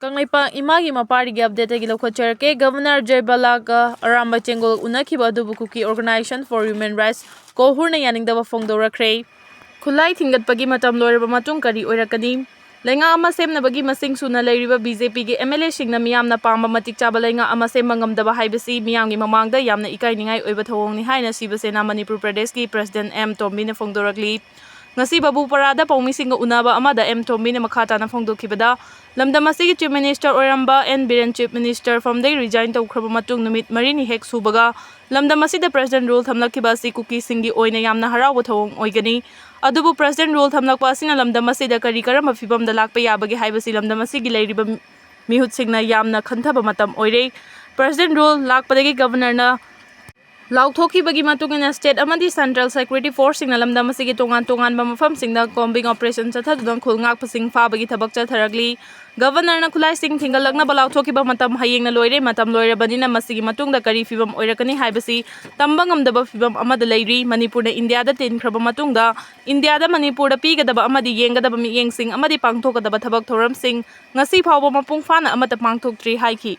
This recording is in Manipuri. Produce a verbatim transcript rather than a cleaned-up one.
ꯀꯪꯂꯩꯄꯥꯛ ꯏꯃꯥꯒꯤ ꯃꯄꯥꯔꯤꯒꯤ ꯑꯞꯗꯦꯠꯇꯒꯤ ꯂꯧꯈꯠꯆꯔꯛꯀꯦ꯫ ꯒꯚꯔꯅꯔ ꯖꯌꯕꯂꯥꯒ ꯑꯔꯥꯝꯕꯥꯏ ꯇꯦꯡꯒꯣꯜ ꯎꯅꯈꯤꯕ ꯑꯗꯨꯕꯨ ꯀꯨꯀꯤ ꯑꯣꯔꯒꯅꯥꯏꯖꯦꯁꯟ ꯐꯣꯔ ꯍ꯭ꯌꯨꯃꯦꯟ ꯔꯥꯏꯠꯁ ꯀꯣꯍꯨꯔꯅ ꯌꯥꯅꯤꯡꯗꯕ ꯐꯣꯡꯗꯣꯔꯛꯈ꯭ꯔꯦ꯫ ꯈꯨꯠꯂꯥꯏ ꯊꯤꯟꯒꯠꯄꯒꯤ ꯃꯇꯝ ꯂꯣꯏꯔꯕ ꯃꯇꯨꯡ ꯀꯔꯤ ꯑꯣꯏꯔꯛꯀꯅꯤ? ꯂꯩꯉꯥꯛ ꯑꯃ ꯁꯦꯝꯅꯕꯒꯤ ꯃꯁꯤꯡ ꯁꯨꯅ ꯂꯩꯔꯤꯕ ꯕꯤ ꯖꯦ ꯄꯤꯒꯤ ꯑꯦꯝ ꯑꯦꯜ ꯑꯦꯁꯤꯡꯅ ꯃꯤꯌꯥꯝꯅ ꯄꯥꯝꯕ ꯃꯇꯤꯛ ꯆꯥꯕ ꯂꯩꯉꯥꯛ ꯑꯃ ꯁꯦꯝꯕ ꯉꯝꯗꯕ ꯍꯥꯏꯕꯁꯤ ꯃꯤꯌꯥꯝꯒꯤ ꯃꯃꯥꯡꯗ ꯌꯥꯝꯅ ꯏꯀꯥꯏꯅꯤꯡꯉꯥꯏ ꯑꯣꯏꯕ ꯊꯧꯑꯣꯡꯅꯤ ꯍꯥꯏꯅ ꯁꯤꯕ ꯁꯦꯅꯥ ꯃꯅꯤꯄꯨꯔ ꯄ꯭ꯔꯗꯦꯁꯀꯤ ꯄ꯭ꯔꯁꯤꯗꯦꯟ ꯑꯦꯝ ꯇꯣꯝꯕꯤꯅ ꯐꯣꯡꯗꯣꯔꯛꯂꯤ꯫ ꯉꯁꯤ ꯕꯥꯕꯨꯄꯥꯔꯥꯗ ꯄꯥꯎꯃꯤꯁꯤꯡꯒ ꯎꯅꯕ ꯑꯃꯗ ꯑꯦꯝ ꯇꯣꯝꯕꯤꯅ ꯃꯈꯥ ꯇꯥꯅ ꯐꯣꯡꯗꯣꯛꯈꯤꯕꯗ, ꯂꯝꯗꯝ ꯑꯁꯤꯒꯤ ꯆꯤꯐ ꯃꯤꯅꯤꯁꯇꯔ ꯑꯣꯏꯔꯝꯕ ꯑꯦꯟ ꯕꯤꯔꯦꯟ ꯆꯤꯐ ꯃꯤꯅꯤꯁꯇꯔ ꯐꯝꯗꯒꯤ ꯔꯤꯖꯥꯏꯟ ꯇꯧꯈ꯭ꯔꯕ ꯃꯇꯨꯡ ꯅꯨꯃꯤꯠ ꯃꯔꯤꯅꯤ ꯍꯦꯛ ꯁꯨꯕꯒ ꯂꯝꯗꯝ ꯑꯁꯤꯗ ꯄ꯭ꯔꯁꯤꯗꯦꯟ ꯔꯨꯜ ꯊꯝꯂꯛꯈꯤꯕ ꯑꯁꯤ ꯀꯨꯀꯤꯁꯤꯡꯒꯤ ꯑꯣꯏꯅ ꯌꯥꯝꯅ ꯍꯔꯥꯎꯕ ꯊꯧꯑꯣꯡ ꯑꯣꯏꯒꯅꯤ꯫ ꯑꯗꯨꯕꯨ ꯄ꯭ꯔꯁꯤꯗꯦꯟ ꯔꯨꯜ ꯊꯝꯂꯛꯄ ꯑꯁꯤꯅ ꯂꯝꯗꯝ ꯑꯁꯤꯗ ꯀꯔꯤ ꯀꯔꯝꯕ ꯐꯤꯕꯝꯗ ꯂꯥꯛꯄ ꯌꯥꯕꯒꯦ ꯍꯥꯏꯕꯁꯤ ꯂꯝꯗꯝ ꯑꯁꯤꯒꯤ ꯂꯩꯔꯤꯕ ꯃꯤꯍꯨꯠꯁꯤꯡꯅ ꯌꯥꯝꯅ ꯈꯟꯊꯕ ꯃꯇꯝ ꯑꯣꯏꯔꯦ꯫ ꯄ꯭ꯔꯁꯤꯗꯦꯟ ꯔꯨꯜ ꯂꯥꯛꯄꯗꯒꯤ ꯒꯚꯔꯅꯔꯅ ꯂꯥꯎꯊꯣꯛꯈꯤꯕꯒꯤ ꯃꯇꯨꯡ ꯏꯟꯅ ꯁ꯭ꯇꯦꯠ ꯑꯃꯗꯤ ꯁꯦꯟꯇ꯭ꯔꯦꯜ ꯁꯦꯀ꯭ꯌꯨꯔꯤꯇꯤ ꯐꯣꯔꯁꯁꯤꯡꯅ ꯂꯝꯗꯝ ꯑꯁꯤꯒꯤ ꯇꯣꯉꯥꯟ ꯇꯣꯉꯥꯟꯕ ꯃꯐꯝꯁꯤꯡꯗ ꯀꯣꯝꯕꯤꯡ ꯑꯣꯄꯔꯦꯁꯟ ꯆꯠꯊꯗꯨꯅ ꯈꯨꯜ ꯉꯥꯛꯄꯁꯤꯡ ꯐꯥꯕꯒꯤ ꯊꯕꯛ ꯆꯠꯊꯔꯛꯂꯤ꯫ ꯒꯚꯔꯅꯔꯅ ꯈꯨꯠꯂꯥꯏꯁꯤꯡ ꯊꯤꯡꯒꯠꯂꯛꯅꯕ ꯂꯥꯎꯊꯣꯛꯈꯤꯕ ꯃꯇꯝ ꯍꯌꯦꯡꯅ ꯂꯣꯏꯔꯦ꯫ ꯃꯇꯝ ꯂꯣꯏꯔꯕꯅꯤꯅ ꯃꯁꯤꯒꯤ ꯃꯇꯨꯡꯗ ꯀꯔꯤ ꯐꯤꯕꯝ ꯑꯣꯏꯔꯛꯀꯅꯤ ꯍꯥꯏꯕꯁꯤ ꯇꯝꯕ ꯉꯝꯗꯕ ꯐꯤꯕꯝ ꯑꯃꯗ ꯂꯩꯔꯤ꯫ ꯃꯅꯤꯄꯨꯔꯅ ꯏꯟꯗꯤꯌꯥꯗ ꯇꯤꯟꯈ꯭ꯔꯕ ꯃꯇꯨꯡꯗ ꯏꯟꯗꯤꯌꯥꯗ ꯃꯅꯤꯄꯨꯔꯗ ꯄꯤꯒꯗꯕ ꯑꯃꯗꯤ ꯌꯦꯡꯒꯗꯕ ꯃꯤꯠꯌꯦꯡꯁꯤꯡ ꯑꯃꯗꯤ ꯄꯥꯡꯊꯣꯛꯀꯗꯕ ꯊꯕꯛ ꯊꯧꯔꯝꯁꯤꯡ ꯉꯁꯤ ꯐꯥꯎꯕ ꯃꯄꯨꯡ ꯐꯥꯅ ꯑꯃꯠꯇ ꯄꯥꯡꯊꯣꯛꯇ꯭ꯔꯤ ꯍꯥꯏꯈꯤ꯫